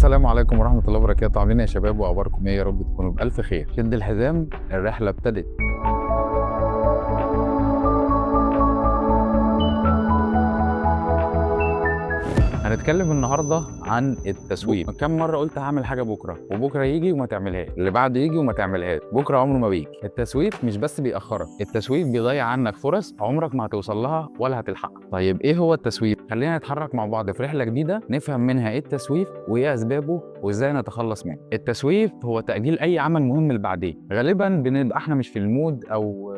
السلام عليكم ورحمة الله وبركاته. عاملين إيه يا شباب واخباركم ايه؟ يا رب تكونوا بألف خير. شد الحزام، الرحلة ابتدت. هنتكلم النهارده عن التسويف. كم مرة قلت هعمل حاجة بكره وبكره يجي وما تعملهاش، اللي بعده يجي وما تعملهاش، بكره عمره ما بيجي. التسويف مش بس بيأخرك، التسويف بيضيع عنك فرص عمرك ما هتوصل لها ولا هتلحقها. طيب ايه هو التسويف؟ خلينا نتحرك مع بعض في رحله جديدة نفهم منها ايه التسويف وايه اسبابه وازاي نتخلص منه. التسويف هو تأجيل اي عمل مهم لبعدين. غالبا بنبقى احنا مش في ال mood او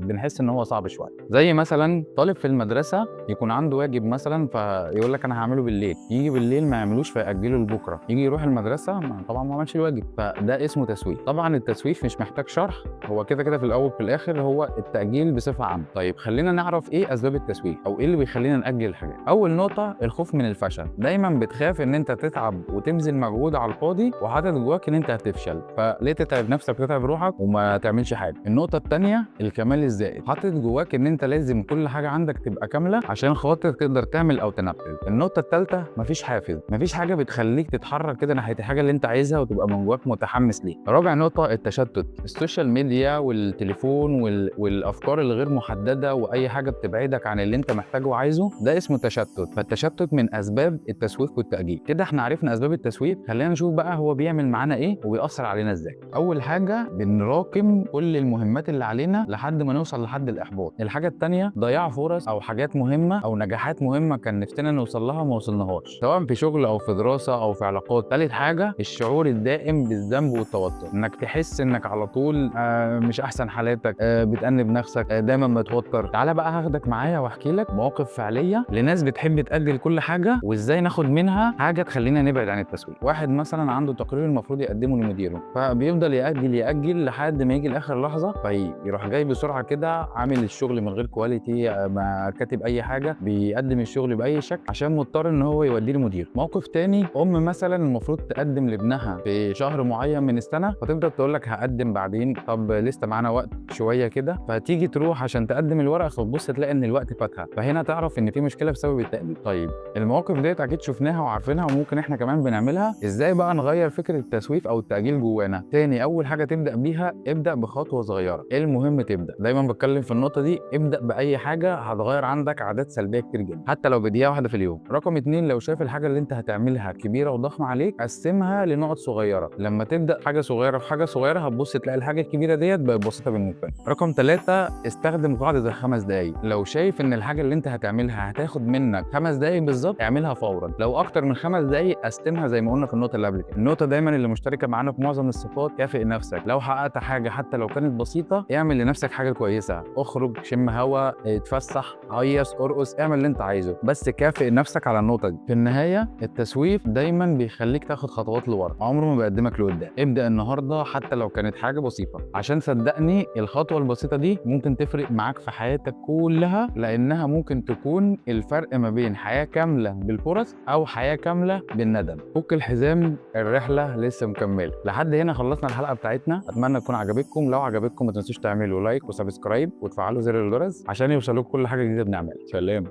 بنحس ان هو صعب شوية. زي مثلا طالب في المدرسة يكون عنده واجب مثلا، فيقول لك انا هعمله بالليل، يجي بالليل ما يعملوش فيأجله لبكرة، يجي يروح المدرسة طبعا ما عملش الواجب، فده اسمه تسويف. طبعا التسويف مش محتاج شرح، هو كده كده في الاول في الاخر هو التأجيل بصفة عامة. طيب خلينا نعرف ايه اسباب التسويف او ايه اللي بيخلينا نأجل الحاجات. اول نقطة الخوف من الفشل. دايما بتخاف ان انت تتعب وتبذل مجهود على الفاضي وحاطط جواك ان انت هتفشل، فليه تتعب نفسك وتتعب روحك وما تعملش حاجة. النقطة الثانية الكمال الزائد. حاطط جواك ان انت لازم كل حاجة عندك تبقى كاملة عشان خاطر تقدر تعمل او تنفذ. النقطة الثالثة مفيش حافز، مفيش حاجة بتخليك تتحرك كده ناحية الحاجة اللي انت عايزها وتبقى من جواك متحمس ليها. رابع نقطة التشتت. ال social media والتليفون والافكار الغير محددة واي حاجة بتبعدك عن اللي انت محتاجه وعايزه، ده اسمه تشتت. فالتشتت من اسباب التسويف والتاجيل. كده احنا عرفنا اسباب التسويف، خلينا نشوف بقى هو بيعمل معانا ايه وبيأثر علينا ازاي. اول حاجة بنراكم كل المهمات اللي علينا لحد ما نوصل لحد الاحباط. الحاجة الثانية ضياع فرص او حاجات مهمة او نجاحات مهمة كان نفسنا نوصل لها وما وصلناهاش، سواء في شغل او في دراسة او في علاقات. ثالث حاجة الشعور الدائم بالذنب والتوتر، انك تحس انك على طول مش احسن حالاتك، بتأنب نفسك، دايما متوتر. تعالى بقى هاخدك معايا واحكي لك مواقف فعليه لناس بتحب تأجل كل حاجة وازاي ناخد منها حاجة تخلينا نبعد عن التسويف. واحد مثلا عنده تقرير المفروض يقدمه لمديره، فبيفضل يأجل يأجل لحد ما يجي لاخر لحظة، فيروح جاي بسرعة كده عامل الشغل من غير quality، ما كاتب اي حاجة، بيقدم الشغل باي شكل عشان مضطر ان هو يوديه لمديره. موقف تاني، ام مثلا المفروض تقدم لابنها في شهر معين من السنة، فتفضل تقول لك هقدم بعدين، طب لسه معانا وقت شوية كده، فتيجي تروح عشان تقدم الورقة فتبص تلاقي ان الوقت فاتها، فهنا تعرف ان في مشكلة بسبب التأجيل. طيب المواقف ديت اكيد شفناها وعارفينها وممكن احنا كمان بنعملها. ازاي بقى نغير فكرة التسويف او التأجيل جوانا؟ تاني اول حاجة تبدا بيها، ابدا بخطوة صغيرة. ايه المهم تبدا، دايما بتكلم في النقطة دي، ابدا باي حاجة هتغير عندك عادات سلبية كتير جدا حتى لو بدقيقة واحدة في اليوم. رقم 2، لو شايف الحاجة اللي انت هتعملها كبيرة وضخمه عليك قسمها لنقط صغيرة. لما تبدا حاجة صغيرة في حاجة صغيرة هتبص تلاقي الحاجة الكبيرة ديت بقت بسيطة بالنسبة لك. رقم 3، استخدم قاعدة ال5 دقايق. لو شايف ان الحاجة اللي انت هتعملها هتاخد منك 5 دقايق بالظبط اعملها فورا، لو اكتر من 5 دقايق قسمها زي ما قلنا في النقطة اللي قبل كده. النقطة دايما اللي مشتركة معانا في معظم الصفات، كافئ نفسك. لو حققت حاجة حتى لو كانت بسيطة اعمل لنفسك حاجة كويسة، اخرج، شم هوا، اتفسح، هيص، ارقص، اعمل اللي انت عايزه، بس كافئ نفسك على النقطة دي. في النهاية التسويف دايما بيخليك تاخد خطوات لورا، عمره ما بيقدمك لقدام. ابدا النهارده حتى لو كانت حاجة بسيطة، عشان صدقني الخطوة البسيطة دي ممكن تفرق معاك في حياتك كلها، لانها ممكن تكون الفرق ما بين حياة كاملة بالفرص او حياة كاملة بالندم. فك الحزام، الرحلة لسه مكملة. لحد هنا خلصنا الحلقة بتاعتنا، اتمنى تكون عجبتكم. لو عجبتكم ما تنسوش تعملوا like و subscribe وتفعلوا زر الجرس عشان يوصلوكم كل حاجة جديدة بنعملها. سلام.